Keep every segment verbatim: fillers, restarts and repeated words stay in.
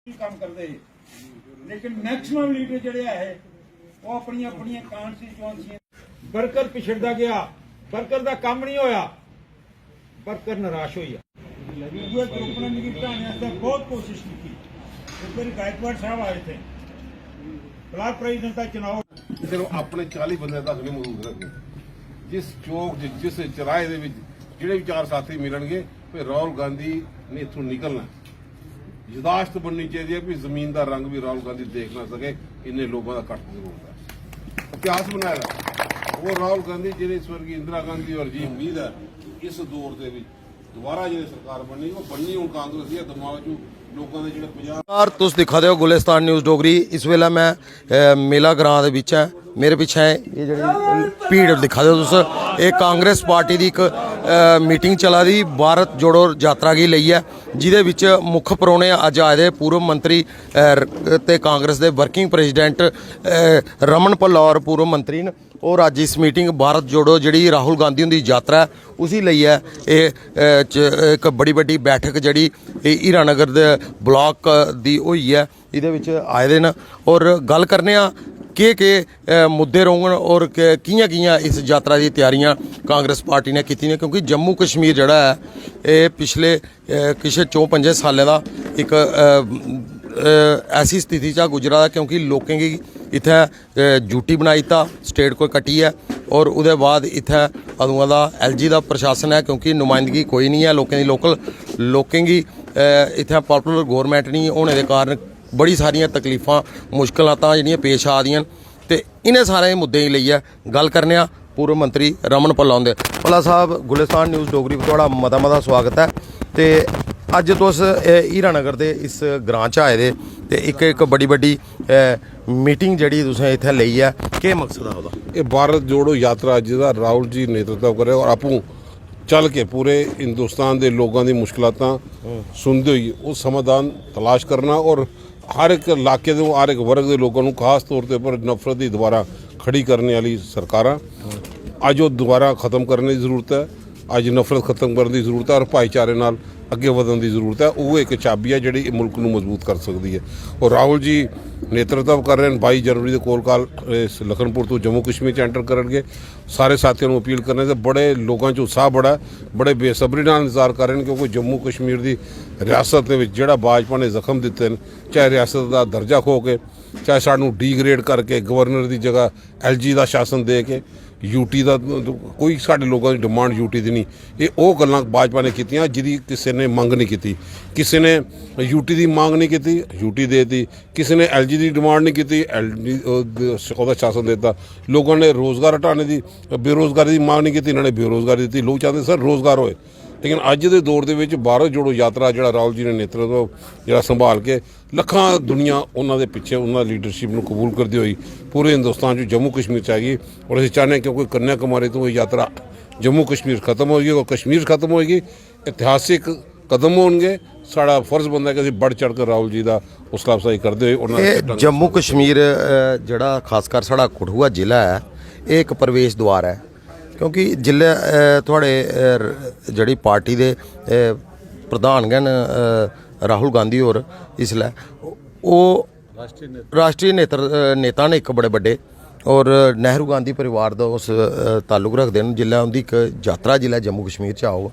काम करदे हे, लेकिन मैक्सिमम लीडर जेह्ड़े ऐ हे, ओह् अपनियां अपनियां कॉन्स्टिट्यूएंसियां। वर्कर पिछड़दा गेआ, वर्कर दा कम्म नहीं होया, वर्कर निराश होई गेआ। यूए ग्रुप ने मिगी हटाने आस्तै बहुत कोशिश की। एक बारी गायकवाड़ साहब आए थे, ब्लॉक प्रेसिडेंट का चुनाव। सिर्फ अपने चाली बंदे तक नहीं मौजूद रखने। जिस चौक च, जिस चौराहे दे विच जेह्ड़े भी चार साथी मिलणगे, फिर राहुल गांधी ने इत्थों निकलना। यादाश्त बननी चाहिए कि जमीन का रंग भी राहुल गांधी देख ना सके, इन्ने लोगों का कट्ठ जरूर है। इतिहास बनाया वो राहुल गांधी, जिन्हें स्वर्गीय इंदिरा गांधी और जी उम्मीद है इस दौर दे विच दोबारा जेह्ड़ी सरकार बननी, ओह् बननी हून कांग्रेस दी ऐ। दिमाग च लोकां दे जेह्ड़े पंजाब नमस्कार, तुस दिक्खा दे ओ गुलिस्तान न्यूज़ डोगरी। इस बेल्लै में, अ, मेला ग्रां दे बिच ऐं। मेरे पिच्छें एह् जेह्ड़ी भीड़ दिक्खा दे ओ तुस, एह् कांग्रेस पार्टी दी इक, अ, मीटिंग चला दी भारत जोड़ो यात्रा गी लेइयै, जिदे बिच मुक्ख परौह्ने अज्ज आए दे पूर्व मंत्री, अ, र-, ते कांग्रेस दे वर्किंग प्रेसिडेंट, अ, रमन भल्ला होर पूर्व मंत्री न। होर अज्ज इस मीटिंग भारत जोड़ो जेह्ड़ी राहुल गांधी हुंदी यात्रा ऐ, उसी लेइयै एह्, अ, च-, इक बड़ी बड्डी बैठक जेह्ड़ी एह् हीरानगर दे ब्लॉक दी होई ऐ, एह्दे बिच आए दे न। होर गल्ल करने आं केह् केह्, अ, मुद्दे रौह्ङन होर क-, कि'यां कि'यां इस यात्रा दी त्यारियां कांग्रेस पार्टी ने कीती दियां, क्योंकि जम्मू कश्मीर जेह्ड़ा ऐ, एह् पिछले, अ, किश चौं पंजें सालें दा इक, अ, अ, ऐसी स्थिति चा गुजरा दा, क्योंकि लोकें गी इत्थै, अ, यूटी बनाई दित्ता, स्टेट कोई कट्टियै, होर ओह्दे बाद इत्थै अदुआं दा एलजी दा प्रशासन ऐ, क्योंकि नुमाइंदगी कोई निं ऐ लोकें दी लोकल। लोकें गी, अ, इत्थै पॉपुलर गौरमेंट निं होने दे कारण बड़ी सारियां तकलीफां, मुश्कलातां जेह्ड़ियां पेश आ दियां न। ते इ'नें सारे मुद्दें गी लेइयै गल्ल करने आं पूर्व मंत्री रमन भल्ला हुंदे। भल्ला साहब, गुलिस्तान न्यूज़ डोगरी पर थुआढ़ा मता मता स्वागत ऐ। ते अज्ज तुस, ए, हीरानगर दे इस ग्रां च आए दे ते इक, इक बड़ी बड्डी, ए, मीटिंग जेह्ड़ी तुसें इत्थै लेई ऐ, केह् मकसद हा ओह्दा? एह् भारत जोड़ो यात्रा, जेह्दा राहुल जी नेतृत्व करे और आपूं चल के पूरे हिंदुस्तान दे लोकां दी मुश्कलातां सुनदे होई ओह् समाधान तलाश करना और हर इक इलाके दे, हर इक वर्ग दे लोकां नूं खास तौर ते उप्पर नफरत दी दीवारां खड़ी करने आह्ली सरकारां, अज्ज ओह् दीवारां खत्म करने दी जरूरत ऐ। अज्ज नफरत खत्म करने दी जरूरत ऐ और भाईचारे नाल अग्गें बधने दी जरूरत ऐ। ओह् इक चाबी ऐ जेह्ड़ी मुल्क नूं मजबूत कर सकदी ऐ। और राहुल जी नेतृत्व कर रहे न, बाई जनवरी दे कोल काल इस लखनपुर तों जम्मू कश्मीर च एंटर करनगे। सारे साथियों नूं अपील करने ते बड़े लोकां च उत्साह बड़ा ऐ, बड़े बेसब्री नाल इंतजार कर रहे न, क्योंकि जम्मू कश्मीर दी रियासत दे विच जेह्ड़ा भाजपा ने जख्म दित्ते न, चाहे रियासत दा दर्जा खो के, चाहे सानू डिग्रेड करके गवर्नर दी जगह एलजी दा शासन दे के, यूटी दा, कोई साढ़े लोगों दी डिमांड यूटी दी नहीं। एह् ओह् गल्लां भाजपा ने कीतियां जिदी किसे ने मंग नहीं कीती। किसे ने यूटी दी मांग नहीं कीती, यूटी देती। किसे ने एलजी दी डिमांड नहीं कीती, एलजी ओह्दा शासन देता। लोगों ने रोजगार हटाने दी, बेरोजगारी दी मांग नहीं कीती, इन्होंने बेरोजगारी दी। लोग चाहते सर रोजगार होए। लेकिन अज्ज दे दौर दे विच भारत जोड़ो यात्रा जेह्ड़ा राहुल जी ने नेतृत्व जेह्ड़ा संभाल के लक्खां दुनिया उन्हां दे पिच्छे उन्हां लीडरशिप नूं कबूल करदे होई पूरे हिंदुस्तान च जम्मू कश्मीर च आई गई। और असीं चाहने आं क्योंकि कन्याकुमारी तों एह् यात्रा जम्मू कश्मीर खत्म होई गई और कश्मीर खत्म होई गई, ऐतिहासिक कदम होणगे। साढ़ा फर्ज बनदा कि असीं बढ़ चढ़ कर राहुल जी दा हौसला अफजाई करदे होई उन्हां दे एह् सिर ढंग जम्मू कश्मीर, अ, जेह्ड़ा खासकर साढ़ा कठुआ जिला ऐ, एह् इक प्रवेश द्वार ऐ, क्योंकि जिसलै, अ, थुआढ़े, अ, र-, जेह्ड़ी पार्टी दे, अ, प्रधान गै न, अ, राहुल गांधी होर इसलै, ओह् राष्ट्रीय नेता न इक बड़े बड्डे, और नेहरू गांधी परिवार दा उस, अ, ताल्लुक रखदे न। जिसलै उं'दी इक यात्रा जिसलै जम्मू कश्मीर च औग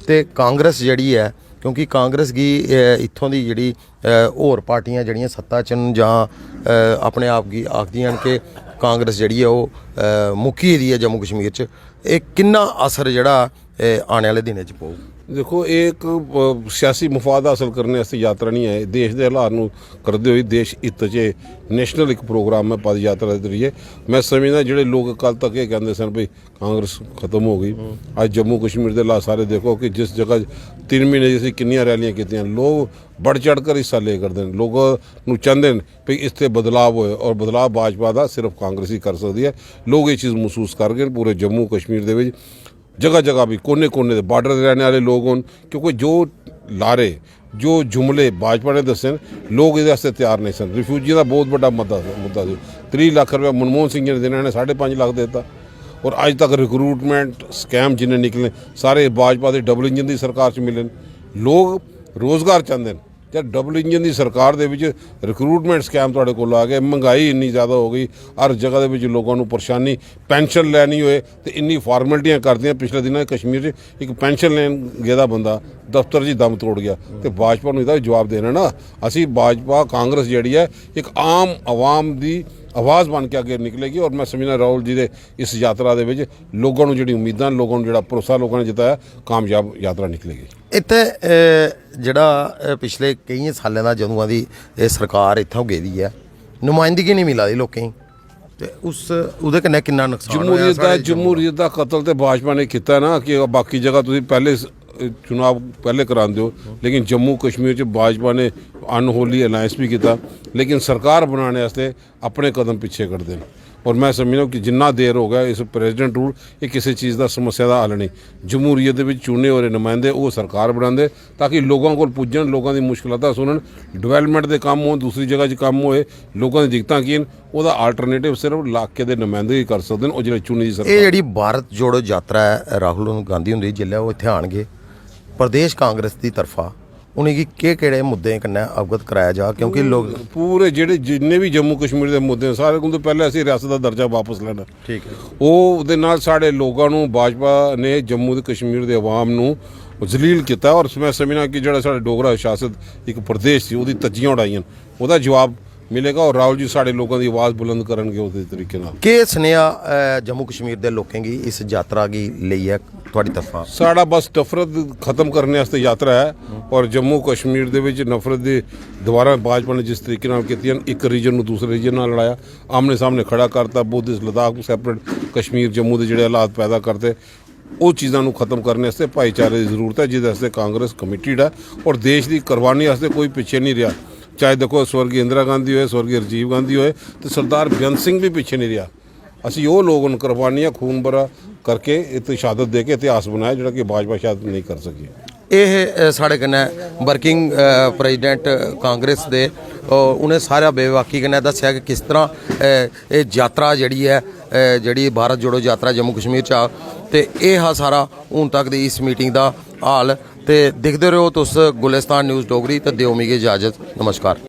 ते कांग्रेस जेह्ड़ी ऐ, क्योंकि कांग्रेस गी, अ, इत्थूं दी जेह्ड़ी, अ, होर पार्टियां जेह्ड़ियां सत्ता च न जां, अ, अपने आप गी आखदियां न कि कांग्रेस जेह्ड़ी ऐ ओह्, अ, मुक्की गेदी ऐ जम्मू कश्मीर च, एह् किन्ना असर जेह्ड़ा एह् आने आह्ले दिनें च पौग? देखो, एह् इक, अ, सियासी मफाद हासल करने आस्तै यात्रा निं ऐ। देश दे हालात नूं करदे होई देश हित च नेशनल इक प्रोग्राम ऐ पद यात्रा दे जरिए। में समझदा जेह्ड़े लोक कल तक एह् कैंदे सन भई कांग्रेस खत्म हो गई, अज्ज जम्मू कश्मीर दे हालात सारे देखो कि जिस जगह तिन्न म्हीने च असीं किन्नियां रैलियां कीतियां, लोक बढ़ चढ़ कर हिस्सा ले करदे न। लोक नूं चांह्दे न भई इस ते बदलाव होए और बदलाव भाजपा दा सिर्फ कांग्रेस ही कर सकदी ऐ। लोक एह् चीज मसूस करगे पूरे जम्मू कश्मीर दे विच जगह जगह भी कोने कोने दे बॉर्डर दे रहने आह्ले लोक होन, क्योंकि जो लारे, जो जुमले भाजपा ने दस्से न, लोक एह्दे आस्तै त्यार नेईं सन। रिफ्यूजियें दा बहुत बड्डा मुद्दा, मुद्दा सी। त्रीह् लक्ख रपेआ मनमोहन सिंह ने देना, इ'नें साढ़े पंज लक्ख देता। और अज्ज तक रिक्रूटमेंट स्कैम जिन्ने निकले, सारे भाजपा दे डबल इंजन दी सरकार च मिले न। लोक रोजगार चांह्दे न, ਡਬਲ ਇੰਜਨ ਦੀ ਸਰਕਾਰ ਦੇ ਵਿੱਚ ਰਿਕਰੂਟਮੈਂਟ ਸਕੈਮ ਤੁਹਾਡੇ ਕੋਲ ਆ ਗਏ, ਮਹਿੰਗਾਈ ਇੰਨੀ ਜ਼ਿਆਦਾ ਹੋ ਗਈ, ਹਰ ਜਗ੍ਹਾ ਦੇ ਵਿੱਚ ਲੋਕਾਂ ਨੂੰ ਪਰੇਸ਼ਾਨੀ, ਪੈਨਸ਼ਨ ਲੈਣੀ ਹੋਏ ਤੇ ਇੰਨੀ ਫਾਰਮੈਲਿਟੀਆਂ ਕਰਦੀਆਂ। ਪਿਛਲੇ ਦਿਨਾਂ 'ਚ ਕਸ਼ਮੀਰ 'ਚ ਇੱਕ ਪੈਨਸ਼ਨ ਲੈਣ ਗਿਆ ਬੰਦਾ ਦਫ਼ਤਰ 'ਚ ਹੀ ਦਮ ਤੋੜ ਗਿਆ। ਤੇ ਭਾਜਪਾ ਨੂੰ ਇਹਦਾ ਵੀ ਜਵਾਬ ਦੇਣਾ ਨਾ। ਅਸੀਂ, ਭਾਜਪਾ, ਕਾਂਗਰਸ ਜਿਹੜੀ ਹੈ, ਇੱਕ ਆਮ ਆਵਾਮ ਦੀ ਆਵਾਜ਼ ਬਣ ਕੇ ਅੱਗੇ ਨਿਕਲੇਗੀ। ਔਰ ਮੈਂ ਸਮਝਦਾ, ਰਾਹੁਲ ਜੀ ਦੇ ਇਸ ਯਾਤਰਾ ਦੇ ਵਿੱਚ ਲੋਕਾਂ ਨੂੰ ਜਿਹੜੀ ਉਮੀਦਾਂ, ਲੋਕਾਂ ਨੂੰ ਜਿਹੜਾ ਭਰੋਸਾ ਲੋਕਾਂ ਨੇ ਜਿਤਾਇਆ, ਕਾਮਯਾਬ ਯਾਤਰਾ ਨਿਕਲੇਗੀ। ਇੱਥੇ ਅਹ, ਜਿਹੜਾ ਅਹ, ਪਿਛਲੇ ਕਈ ਸਾਲਾਂ ਦਾ ਜਦੋਂ ਦੀ ਇਹ ਸਰਕਾਰ ਇੱਥੋਂ ਗਈ ਹੈ, ਨੁਮਾਇੰਦਗੀ ਨਹੀਂ ਮਿਲਾ ਦੀ ਲੋਕਾਂ ਨੂੰ, ਤੇ ਉਸ ਉਹਦੇ ਕਨੇ ਕਿੰਨਾ ਨੁਕਸਾਨ ਹੋਇਆ ਜਮਹੂਰੀਅਤ ਦਾ ਸਾਡੇ ਜਮਹੂਰੀਅਤ ਦਾ ਕਤਲ ਤੇ ਭਾਜਪਾ ਨੇ ਕੀਤਾ ਨਾ, ਕਿ ਬਾਕੀ ਜਗ੍ਹਾ ਤੁਸੀਂ ਪਹਿਲੇ ਸ- ਚੁਣਾਵ ਪਹਿਲੇ ਕਰਾਉਂਦੇ ਹੋ, ਲੇਕਿਨ ਜੰਮੂ ਕਸ਼ਮੀਰ ਚ ਭਾਜਪਾ ਨੇ ਅਨਹੋਲੀ ਅਲਾਈਅੰਸ ਵੀ ਕੀਤਾ, ਲੇਕਿਨ ਸਰਕਾਰ ਬਣਾਉਣ ਵਾਸਤੇ ਆਪਣੇ ਕਦਮ ਪਿੱਛੇ ਕੱਢਦੇ ਨੇ। ਔਰ ਮੈਂ ਸਮਝਦਾ ਕਿ ਜਿੰਨਾ ਦੇਰ ਹੋ ਗਿਆ ਇਸ ਪ੍ਰੈਜ਼ੀਡੈਂਟ ਰੂਲ, ਇਹ ਕਿਸੇ ਚੀਜ਼ ਦਾ, ਸਮੱਸਿਆ ਦਾ ਹੱਲ ਨਹੀਂ। ਜਮਹੂਰੀਅਤ ਦੇ ਵਿੱਚ ਚੁਣੇ ਹੋਏ ਨੁਮਾਇੰਦੇ ਉਹ ਸਰਕਾਰ ਬਣਾਉਂਦੇ, ਤਾਂ ਕਿ ਲੋਕਾਂ ਕੋਲ ਪੁੱਜਣ, ਲੋਕਾਂ ਦੀ ਮੁਸ਼ਕਲਾਂ ਦਾ ਸੁਣਨ, ਡਿਵੈਲਪਮੈਂਟ ਦੇ ਕੰਮ ਹੋਣ, ਦੂਸਰੀ ਜਗ੍ਹਾ 'ਚ ਕੰਮ ਹੋਏ, ਲੋਕਾਂ ਦੀ ਦਿੱਕਤਾਂ ਕੀ ਹਨ, ਉਹਦਾ ਆਲਟਰਨੇਟਿਵ ਸਿਰਫ ਇਲਾਕੇ ਦੇ ਨੁਮਾਇੰਦੇ ਹੀ ਕਰ ਸਕਦੇ ਨੇ, ਉਹ ਜਿਹੜੇ ਚੁਣੀ ਦੀ ਇਹ ਸਰਕਾਰ। ਜਿਹੜੀ ਭਾਰਤ ਜੋੜੋ ਯਾਤਰਾ ਹੈ ਰਾਹੁਲ ਗਾਂਧੀ ਹੁੰਦੀ, ਜਿੱਲੇ ਉਹ ਇੱਥੇ ਆਣਗੇ, ਪ੍ਰਦੇਸ਼ ਕਾਂਗਰਸ ਦੀ ਤਰਫਾ ਉਹਨਾਂ ਕੀ ਕਿਹੜੇ ਕਿਹੜੇ ਮੁੱਦੇ ਕਨੇ ਅਵਗਤ ਕਰਾਇਆ ਜਾ, ਕਿਉਂਕਿ ਲੋਕ ਪੂਰੇ ਜਿਹੜੇ ਜਿੰਨੇ ਵੀ ਜੰਮੂ ਕਸ਼ਮੀਰ ਦੇ ਮੁੱਦੇ ਨੇ, ਸਾਰੇ ਕੋਲ ਤੋਂ ਪਹਿਲਾਂ ਅਸੀਂ ਰਿਆਸਤ ਦਾ ਦਰਜਾ ਵਾਪਸ ਲੈਣਾ। ਠੀਕ ਹੈ। ਉਹ ਉਹਦੇ ਨਾਲ ਸਾਡੇ ਲੋਕਾਂ ਨੂੰ, ਭਾਜਪਾ ਨੇ ਜੰਮੂ ਤੇ ਕਸ਼ਮੀਰ ਦੇ ਆਵਾਮ ਨੂੰ ਜ਼ਲੀਲ ਕੀਤਾ। ਔਰ ਮੈਂ ਸਮਝਣਾ ਕਿ ਜਿਹੜਾ ਸਾਡਾ ਡੋਗਰਾ ਸ਼ਾਸਿਤ ਇੱਕ ਪ੍ਰਦੇਸ਼ ਸੀ, ਉਹਦੀ ਧੱਜੀਆਂ ਉਡਾਈਆਂ, ਉਹਦਾ ਜਵਾਬ ਮਿਲੇਗਾ। ਔਰ ਰਾਹੁਲ ਜੀ ਸਾਡੇ ਲੋਕਾਂ ਦੀ ਆਵਾਜ਼ ਬੁਲੰਦ ਕਰਨਗੇ ਉਹਦੇ ਤਰੀਕੇ ਨਾਲ। ਕੀ ਸੁਨੇਹਾ ਅਹ, ਜੰਮੂ ਕਸ਼ਮੀਰ ਦੇ ਲੋਕਾਂ ਕੀ ਇਸ ਯਾਤਰਾ ਕੀ ਲਈ ਹੈ ਤੁਹਾਡੀ ਤਰਫਾ? ਸਾਡਾ ਬਸ ਨਫ਼ਰਤ ਖਤਮ ਕਰਨ ਵਾਸਤੇ ਯਾਤਰਾ ਹੈ। ਔਰ ਜੰਮੂ ਕਸ਼ਮੀਰ ਦੇ ਵਿੱਚ ਨਫ਼ਰਤ ਦੀ, ਦੁਬਾਰਾ ਭਾਜਪਾ ਨੇ ਜਿਸ ਤਰੀਕੇ ਨਾਲ ਕੀਤੀ ਹੈ, ਇੱਕ ਰੀਜਨ ਨੂੰ ਦੂਸਰੇ ਰੀਜਨ ਨਾਲ ਲੜਾਇਆ, ਆਮਨੇ ਸਾਹਮਣੇ ਖੜਾ ਕਰਤਾ, ਬੁੱਧਿਸਟ ਲਦਾਖ ਨੂੰ ਸੈਪਰੇਟ, ਕਸ਼ਮੀਰ ਜੰਮੂ ਦੇ ਜਿਹੜੇ ਹਾਲਾਤ ਪੈਦਾ ਕਰਤੇ, ਉਹ ਚੀਜ਼ਾਂ ਨੂੰ ਖਤਮ ਕਰਨ ਵਾਸਤੇ ਭਾਈਚਾਰੇ ਦੀ ਜ਼ਰੂਰਤ ਹੈ, ਜਿਹਦੇ ਵਾਸਤੇ ਕਾਂਗਰਸ ਕਮਿਟਿਡ ਹੈ। ਔਰ ਦੇਸ਼ ਦੀ ਕੁਰਬਾਨੀ ਵਾਸਤੇ ਕੋਈ ਪਿੱਛੇ ਨਹੀਂ ਰਿਹਾ। ਚਾਹੇ ਦੇਖੋ, ਸਵਰਗੀ ਇੰਦਰਾ ਗਾਂਧੀ ਹੋਏ, ਸਵਰਗੀ ਰਾਜੀਵ ਗਾਂਧੀ ਹੋਏ, ਤੇ ਸਰਦਾਰ ਬੇਅੰਤ ਸਿੰਘ ਵੀ ਪਿੱਛੇ ਨਹੀਂ ਰਿਹਾ। ਅਸੀਂ ਉਹ ਲੋਕ, ਉਹਨਾਂ ਕੁਰਬਾਨੀਆਂ, ਖੂਨ ਬਰਾ ਕਰਕੇ, ਇਹ ਤੇ ਸ਼ਹਾਦਤ ਦੇ ਕੇ ਇਤਿਹਾਸ ਬਣਾਇਆ, ਜਿਹੜਾ ਕਿ ਭਾਜਪਾ ਸ਼ਾਇਦ ਨਹੀਂ ਕਰ ਸਕੀ। ਇਹ ਅ, ਸਾਡੇ ਕਨੇ ਵਰਕਿੰਗ ਅ, ਪ੍ਰੈਜ਼ੀਡੈਂਟ ਕਾਂਗਰਸ ਦੇ, ਅ, ਉਹਨੇ ਸਾਰਾ ਬੇਵਾਕੀ ਕਨੇ ਦੱਸਿਆ ਕਿ ਕਿਸ ਤਰ੍ਹਾਂ ਅ, ਇਹ ਯਾਤਰਾ ਜਿਹੜੀ ਹੈ, ਅ, ਜਿਹੜੀ ਭਾਰਤ ਜੋੜੋ ਯਾਤਰਾ ਜੰਮੂ ਕਸ਼ਮੀਰ ਚ ਆ, ਤੇ ਇਹ ਹਾਂ ਸਾਰਾ ਹੁਣ ਤੱਕ ਦੀ ਇਸ ਮੀਟਿੰਗ ਦਾ ਹਾਲ। ਤੇ ਦੇਖਦੇ ਰਹੋ ਤੁਸੀਂ ਗੁਲਿਸਤਾਨ ਨਿਊਜ਼ ਡੋਗਰੀ ਤੇ ਦਿਓ ਮਿਗੇ ਇਜਾਜ਼ਤ। ਨਮਸਕਾਰ।